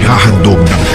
Inihahandog ng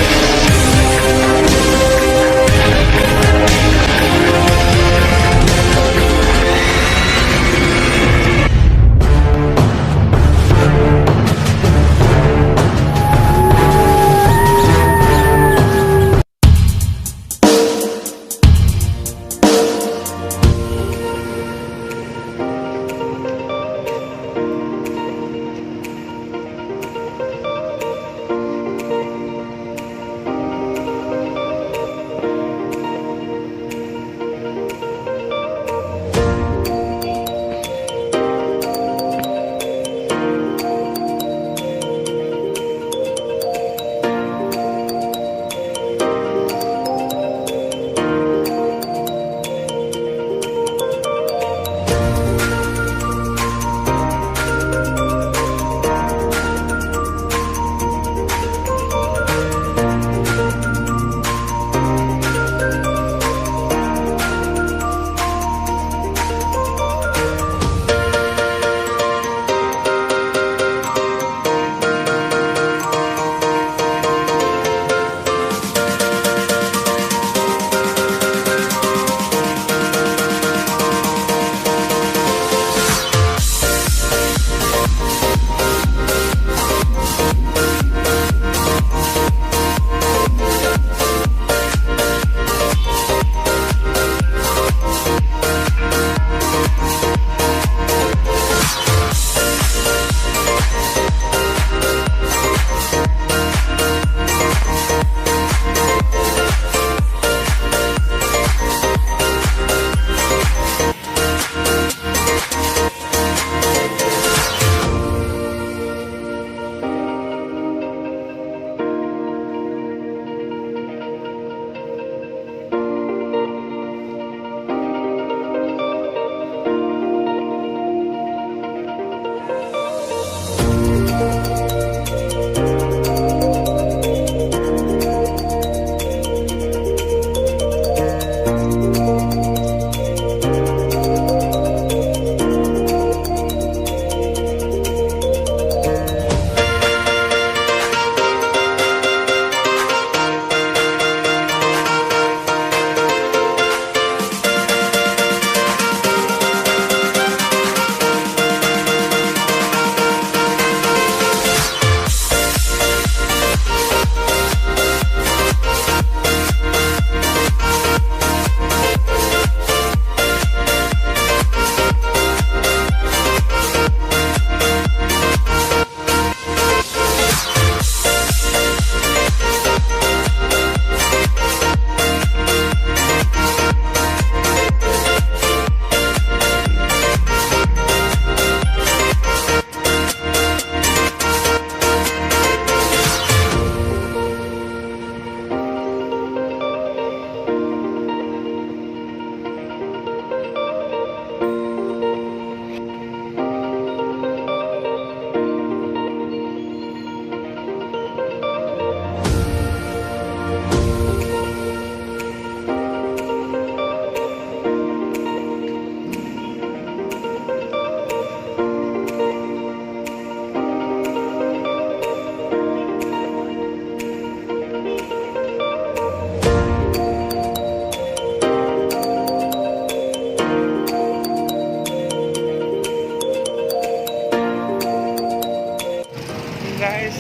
Guys,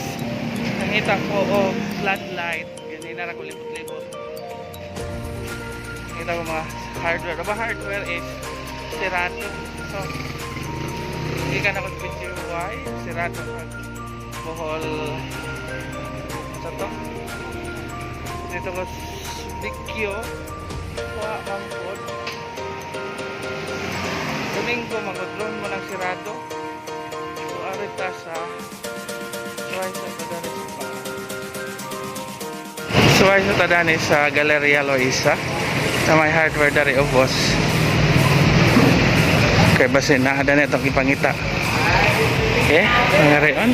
nangita ko og floodlight. Ganina ra ko libot-libot. Nakita ko mga hardware. Aba, hardware is sirado. So, hindi ka na kung why sirado kag Bohol sa to. Dito ko Bikyo. Wa man pod. Domingo magudlon mo ng sirado. So, arita sa Suway sa Tadanis pa. Suway sa Tadanis sa Galleria Loisa sa may hardware dari ubos. Kay basin na ada na itong ipangita. Okay, mga reon.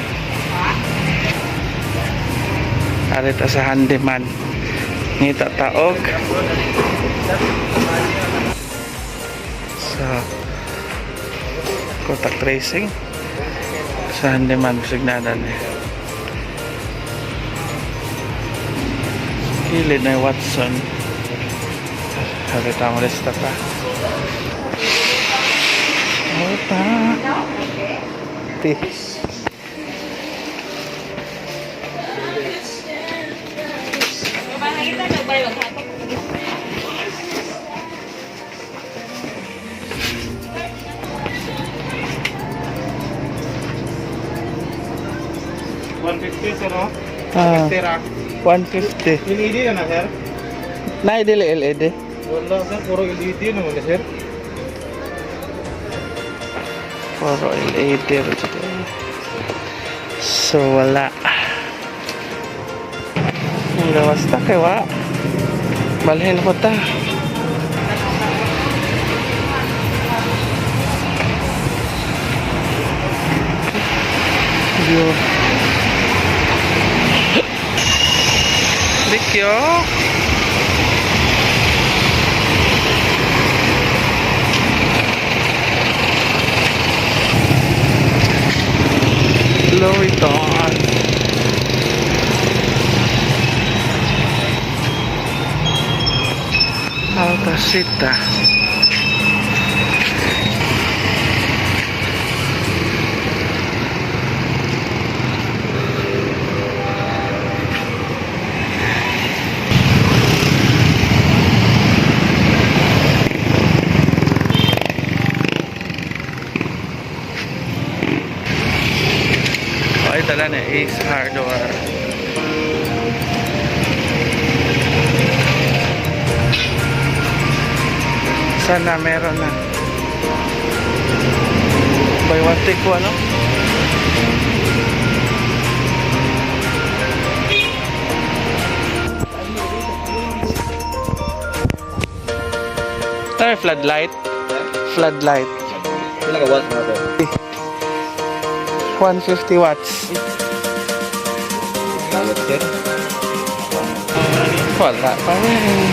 Arita sa handyman. Ngita taog. Sa contact tracing sa handyman, bisag na eh. Gilid na yung Watson. Sabi tama lista ta. Ota. Ti. 150, sir, no? Ah, Sir, ah. 150. LED na na, sir? Na dili LED. Wala, sir. Puro LED naman na, sir. Puro LED rin siya. So wala. Ang gawas ta kay wa. Balhin ko ta. Yo. Likyo. Louis Vuitton. Alta. Ay, tala na Ace Hardware. Sana meron na. Buy one take one, no? Tayo floodlight. Floodlight. Pila ka watts na, sir? 150 watts. Watts, sir. Wala pa rin.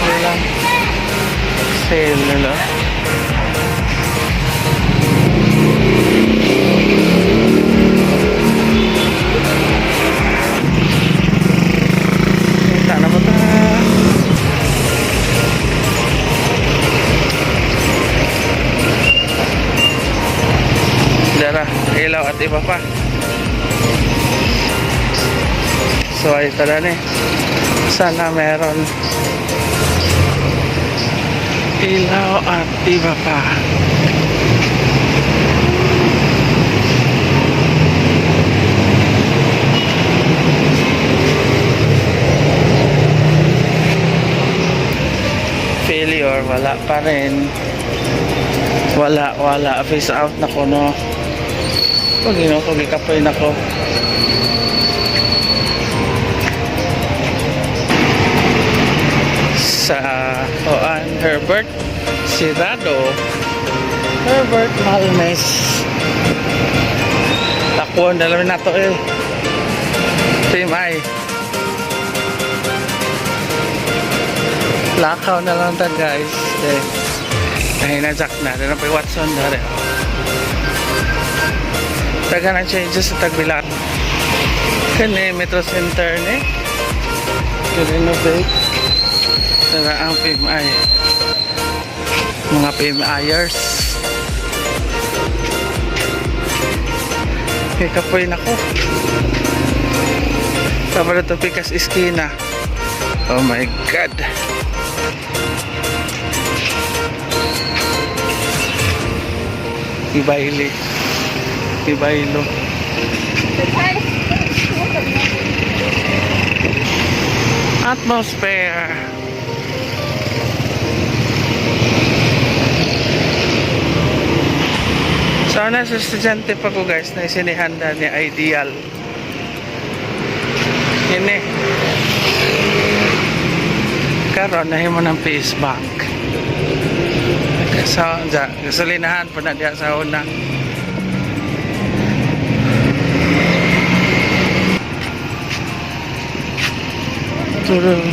Wala. Sale nila. Kita na ba ta? Dara, ilaw at iba pa. So ay tara na eh. Sana meron ilaw at iba pa. Failure, wala pa rin. Wala, wala. Face out na ko, no. Pag ino ko, gikapoy na ko. Sa Oan Herbert Sirado, Herbert Malmes. Takuan na lang nato eh. Team I. Lakaw na lang ta, guys. Eh. Nahinajak na. Dito na pa yung Watson. Dere. Taga na changes sa Tagbilaran. Kani Metro Center ni. Renovate. Tara ang PMI. Mga PMIers. Kay kapoy na ko. Tama na to pikas iskina. Oh my God. Ibaili. Ibailo. Atmosphere. Sana sa estudyante pa ko, guys, na isinihanda ni Ideal. Ini. Karon nahimo ng Peace Bank. Sa ja, gasolinahan pa na diha sa una. Turun.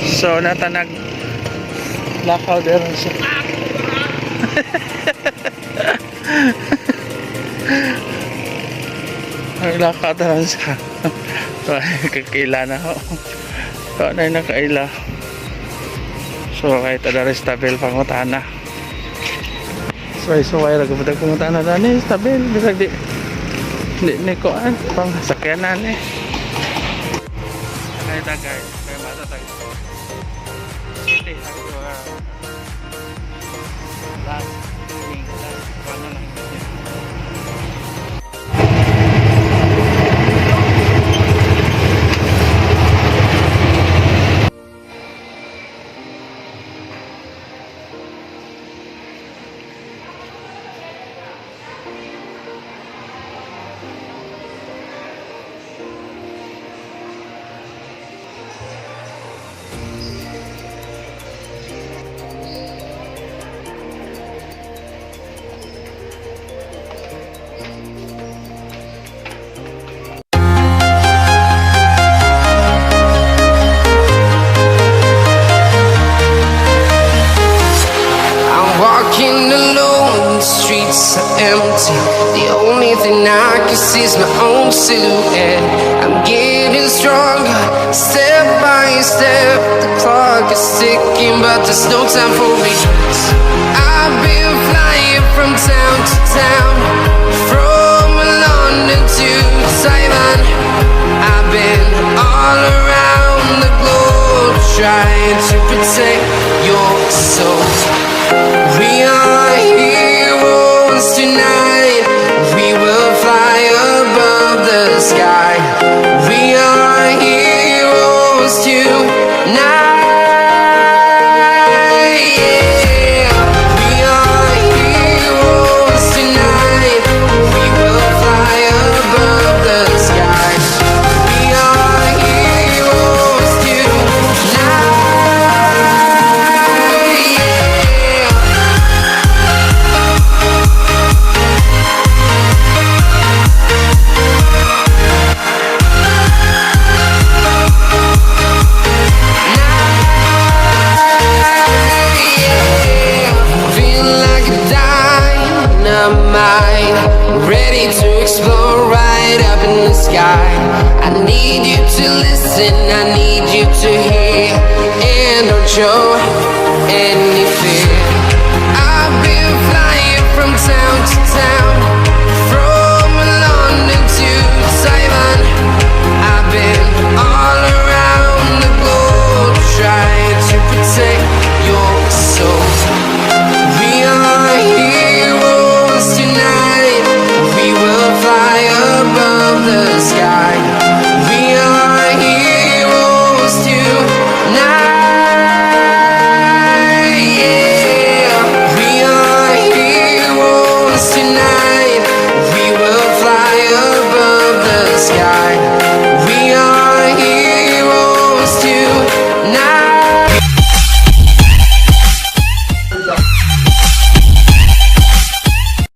So natanag lakaw dero siya. Naglakad na siya. So, kakaila na ho. So, na nakaila. So, kahit ada stabil pangutana. Suway-suway ra gud pangutana dani stabil bisag di ni koan pang sakyanan eh. Sakay ta, guys, kay mata tag city hardware. Last thing, last ano lang yun. I'm walking alone, the streets are empty. The only thing I can see is my own silhouette. I'm getting stronger, step by step. The clock is ticking, but there's no time for regrets. I've been flying from town to town, from London to Taiwan. I've been all around the globe trying to protect your soul. We are heroes tonight. We will fly above the sky. We are heroes tonight. Yeah. We are heroes tonight. We will fly above the sky. We are heroes tonight. Yeah. Feel like a dynamite, ready to explode right up in the sky. I need you to listen, I need you to hear, and don't show any fear. I've been flying from town to town.